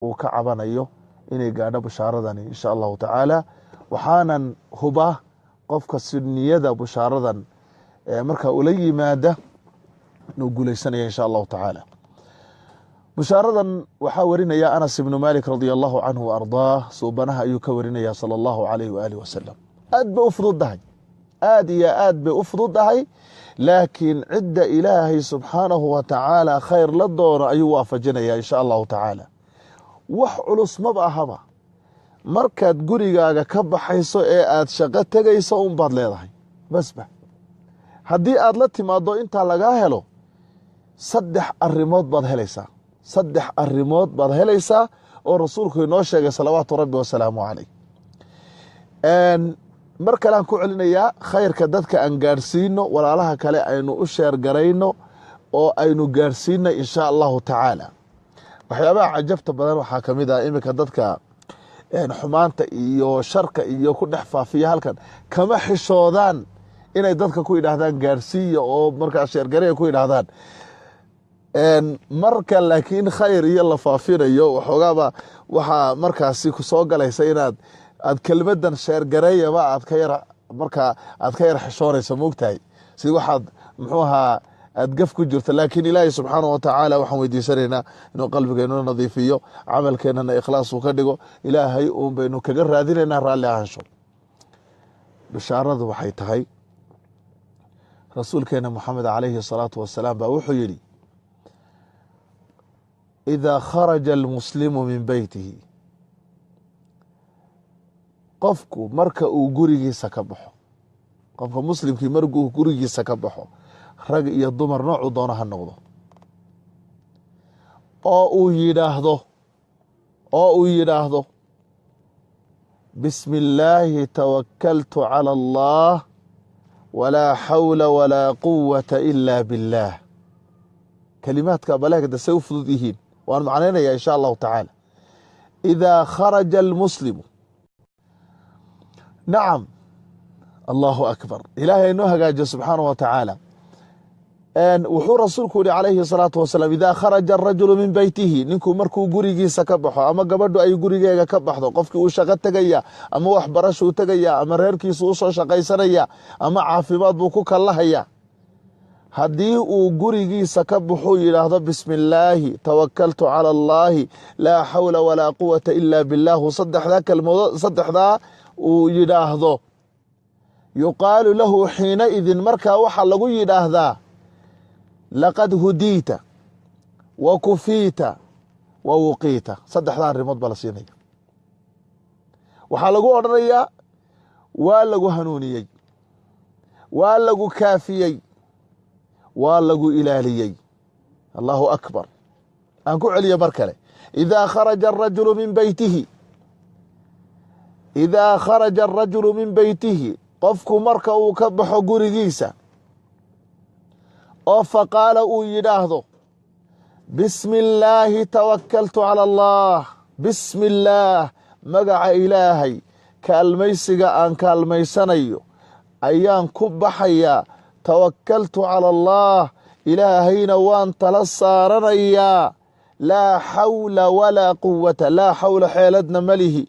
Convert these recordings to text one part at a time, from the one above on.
Uu ka cabanayo inay gaadho bushaaradani, insha Allahu tacaala. Waxaanan hubaa qofka sunniyada bushaaradan markaa ula yimaada inuu guuleysanaya, insha Allahu tacaala. Bushaaradan waxaa warinaya Anas ibnu Malik, radia Allahu canhu wa ardaah. Suubanaha ayuu ka warinaya, sala Allahu alayh waaalih wasalam. Aad bay u fududdahay, aad iyo aad bay u fududdahay, laakiin cidda Ilaahay subxaanahu wa tacaala khayr la doono ayuu waafajinaya, insha Allahu tacaala. Wax culus maba ahaba. Markaad gurigaaga ka baxayso ee aad shaqo tegayso unbaad leedahay basba. Haddii aad la timaado intaa lagaa helo, 3 arrimood baad helaysaa, 3 arrimood baad helaysaa oo Rasuulku inoo sheegay, salawaatu Rabbi wasalaamu caleyh. Mar kalean ku celinayaa, khayrka dadka aan gaadhsiino, walaalaha kale aynu u share garayno oo aynu gaadhsiino, insha Allahu tacaala. Waxyaabaha cajabta badan waxaa ka mid ah iminka dadka xumaanta iyo sharka iyo ku dhex faafiya halkan kama xishoodaan inay dadka ku yidhaahdaan gaadhsiiya oo markaa share gareya ku yidhaahdaan. Marka laakiin khayr iyo la faafinayo, waxoogaaba waxaa markaasi kusoo galaysa inaad aad kelmadan share gareeyaba aad ka yar markaa aad ka yar xishoonayso, moogtahay, sida waxaad muxuu ahaa aad gaf ku jirto. Laakiin Ilaahay subxaanahu watacaala waxaan weydiisanaynaa inuu qalbigeennuna nadiifiyo, camalkeennana ikhlaas uu ka dhigo. Ilaahay uun baynu kaga raadinaynaa raalli ahaansho. Bishaaradu waxay tahay, Rasuulkeena Moxamed calayhi asalaatu wasalaam baa wuxuu yidhi: "Idaa kharaja almuslimu min beytihi", qofku marka uu gurigiisa ka baxo, qofka muslimkii markuu gurigiisa ka baxo, rag iyo dumar noocuu doono ha noqdo, oo uu yidhaahdo: "Bismi illaahi tawakaltu cala Allah, walaa xawla walaa quwata ila biاllaah." Kalimaadka baleegda say u fudud yihiin, waan macnaynaya, insha Allahu tacaala. Idaa kharaja almuslimu, nacam, Allahu akbar, Ilaahay inoo hagaajiyo subxaanahu wa tacaala. Wuxuu Rasuulku yihi calayhi salaatu wasalaam: "Idaa kharaja arajulu min beytihi", ninku markuu gurigiisa ka baxo ama gabadhu ay gurigeega ka baxdo, qofkii uu shaqo tegaya ama waxbarashuu tegaya ama reerkiisu usoo shaqaysanaya ama caafimaad buu ku kallahaya, haddii uu gurigiisa ka baxuu yidhaahdo: "Bismi illaahi tawakaltu cala Allaahi, laa xawla walaa quwata ila billahu", saddexdaa kelmadood, saddexdaa uu yidhaahdo, "yuqaalu lahu xiinaidin", markaa waxaa lagu yidhaahdaa: "Laqad hudiita wa kufiita wa wuqiita." Saddexdaa arrimood baa la siinaya. Waxaa lagu odhanayaa: waa lagu hanuuniyey, waa lagu kaafiyey, waa lagu ilaaliyey. Allahu akbar. Aan ku celiyo mar kale. Idaa kharaja arajulu min beytihi, idaa kharaja arajulu min beytihi, qofku marka uu ka baxo gurigiisa oo faqaala uu yidhaahdo: "Bismi illaahi tawakaltu cala Allah", bismi illaah, magaca Ilaahay kaalmaysiga aan kaalmaysanayo ayaan ku baxayaa, tawakaltu cala Allah, Ilaahayna waan tala saaranayaa, laa xawla walaa quwata, laa xawla xeeladna malihi,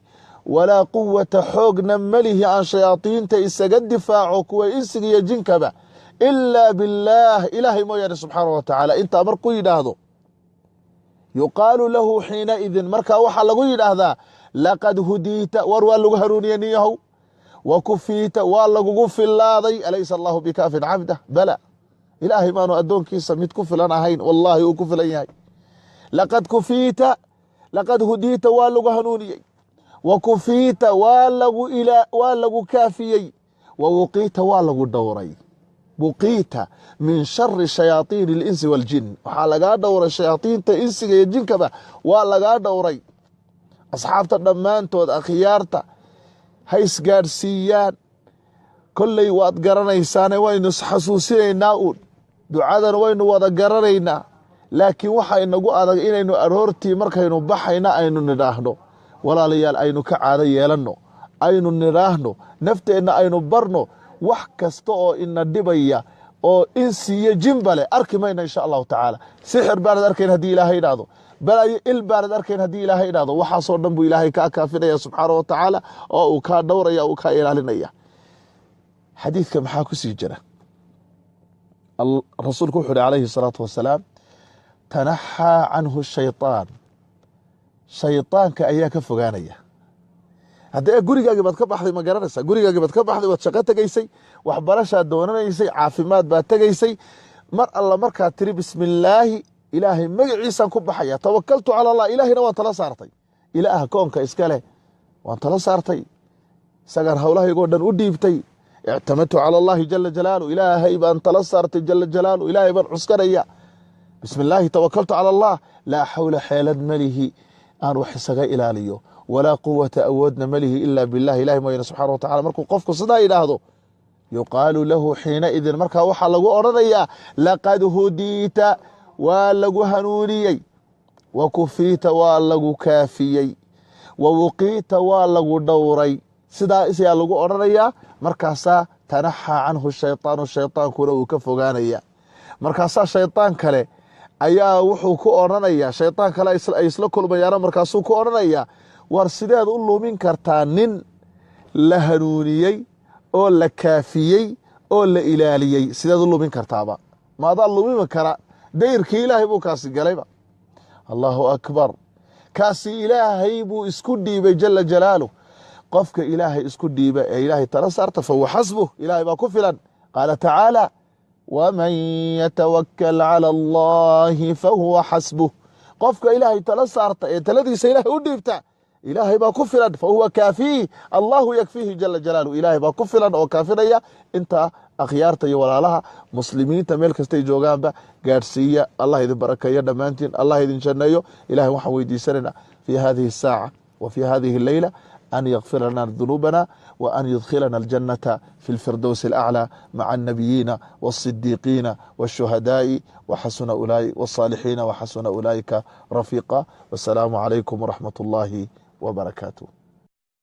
walaa quwata xoogna malihi aan shayaadiinta isaga difaaco, kuwa insiga iyo jinkaba, ilaa billaah, Ilaahay mooyaane subxaanahu wa tacaala. Intaa markuu yidhaahdo, "yuqaalu lahu xiinaidin", markaa waxaa lagu yidhaahdaa: "Laqad hudiita", war waa lagu hanuuniyey ninyahow, "wa kufiita", waa lagugu filaaday. Alaysa Allahu bikaafin cabdah? Bala, Ilaahay maanu addoonkiisa mid ku filan ahayn? Wallaahi uu ku filan yahay. Laqad kufiita, laqad hudiita, waa lagu hanuuniyey, wa kufiita, waa lagu kaafiyey, wa wuqiita, waa lagu dhowray, wuqiita min shari shayaaiini alinsi waaljin, waxaa lagaa dhowray shayaadiinta insiga iyo jinkaba waa lagaa dhowray. Asxaabta dhammaantood, akhyaarta, ha isgaadhsiiyaan. Kolley waad garanaysaane, waynu isxasuusinaynaa uun. Ducadan waynu wada garanaynaa, laakiin waxaa inagu adag inaynu aroortii markaynu baxayna aynu nidhaahno. Walaalayaal, aynu ka caado yeelanno, aynu nidhaahno, nafteenna aynu barno. Wax kasta oo ina dhibaya oo insi iyo jinba leh arki mayna, insha Allahu tacaala. Sixir baanad arkayn haddii Ilaahay idhaahdo. Balaayo il baanad arkayn haddii Ilaahay idhahdo. Waxaasoo dhan buu Ilaahay kaa kaafinaya subxaana wa tacaala, oo uu kaa dhowraya, uu kaa ilaalinaya. Xadiidka maxaa kusii jira? Rasuulku wuxu uhi calayhi salaatu wasalaam: tanaxaa canhu shayطaan, shayطaanka ayaa ka fogaanaya. Haddee gurigaagii baad ka baxday, ma garanaysaa? Gurigaagii baad ka baxday, waad shaqo tegaysay, waxbarashaad doonanaysay, caafimaad baad tegaysay. Mar alla markaad tiri: "Bismi illaahi, Ilaahay magaciisaan ku baxaya, tawakaltu cala Allah," Ilaahayna waan tala saartay, Ilaah koonka iska leh waan tala saartay, isagaan howlahaygoo dhan u dhiibtay, ictamadtu cala allahi jala jalaalu, Ilaahay baan tala saartay jala jalaalu, Ilaahay baan cuskanaya, bismi illaahi tawakaltu cala Allah, laa xawla, xeelad malihi aan wax isaga ilaaliyo, walaa quwata, awoodna malihi, ilaa billahi, Ilahi mooyane subxana wa tacala. Markuu qofku sidaa yidhaahdo, yuqaalu lahu xiinaidin, markaa waxaa lagu odhanayaa: laqad hudiita, waa lagu hanuuniyey, wa kufiita, waa lagu kaafiyey, wa wuqiita, waa lagu dhowray. Sidaa isayaa lagu odhanayaa. Markaasaa tanaxaa canhu shaytaanu, shaytaankuna uu ka fogaanaya. Markaasaa shaytaan kale ayaa wuxuu ku odhanayaa, shaytaan kale ay isla kulmayaano, markaasuu ku odhanayaa: war sideed u lumin kartaa nin la hanuuniyey oo la kaafiyey oo la ilaaliyey? Sideed u lumin kartaaba? Maadaa lumimi kara? Dayrkii Ilaahay buu kaasi galayba. Allahu akbar! Kaasi Ilaahay buu isku dhiibay jala jalaaluh. Qofka Ilaahay isku dhiiba ee Ilaahay tala saarta, fahuwa xasbuh, Ilahay baa ku filan. Qaala tacaala: waman yatawakal cala allahi fahuwa xasbuh. Qofka Ilaahay tala saarta ee taladiisa Ilaahay u dhiibta, Ilaahay baa ku filan, fahuwa kaafiih, Allahu yakfiihi jala jalaaluh. Ilaahay baa ku filan oo kaafinaya. Intaa akhyaarta iyo walaalaha muslimiinta meel kastay joogaanba gaadhsiiya. Allah idin barakeeyo dhammaantiin, Allah idin janneeyo. Ilahay waxaan weydiisanaynaa fi hadihi asaaca wa fi hadihi alleyla an yakfir lana dunuubana wa an yudkhilana aljannata fi lfirdowsi alaclى maca alnabiyiina walsidiiqiina walshuhadaai waxasuna walsaalixiina waxasuna ulaa'ika rafiiqa. Wasalaamu calaykum waraxmat اllahi wbarakaatuh.